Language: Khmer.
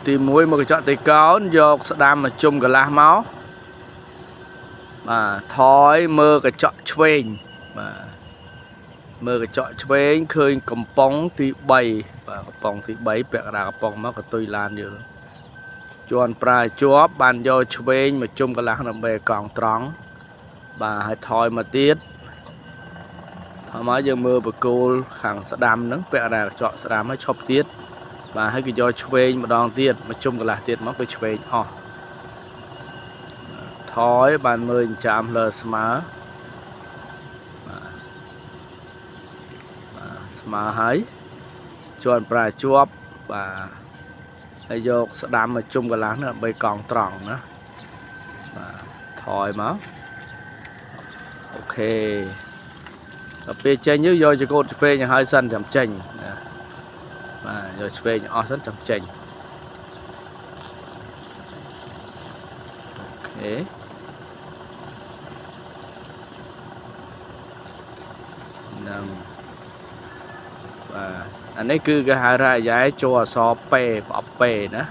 ទី1មកកញ្ចក់ទីកោនយកស្ដាំមកជុំកន្លះមកបាទថយមើលកញ្ចក់ឆ្វេងបាទមើលកញ្ចក់ឆ្វេងឃើញកំប៉ុងទី3បាទកំប៉ុងទី3ពាក់កណ្ដាលកំប៉ុងមកកតុយឡានយើងជន់ប្រើជាប់បានយកឆ្វេងមកជុំកន្លះដើម្បីកង់ត្រង់បាទហើយថយមកទៀតថយមកយើងមើលបកគោលខាងស្ដាំហ្នឹងពាក់កណ្ដាលកញ្ចក់ស្ដាំហើយឈប់ទៀតបាទហើយគេយកឆ្វេងម្ដងទៀតមកជុំកន្លះទៀតមកគឺឆ្វេងអស់ថយបានមើលចិញ្ចើមលើស្មើបាទបាទស្មើហើយជន់ប្រើជាប់បាទហើយយកស្ដាំមកជុំកន្លះនោះដើម្បីកង់ត្រង់ណាបាទថយមកអូខេដល់ពេលចេញយកចង្កូតឆ្វេងឲ្យហើយសិនចាំចេញណាបាទយកឆ្វេងអស់សិនចាំចេញអូខេហ្នឹងបាទអានេះគឺគេហៅថាអាយ៉ែចូលអក្សរ P ប្រអប់ P ណា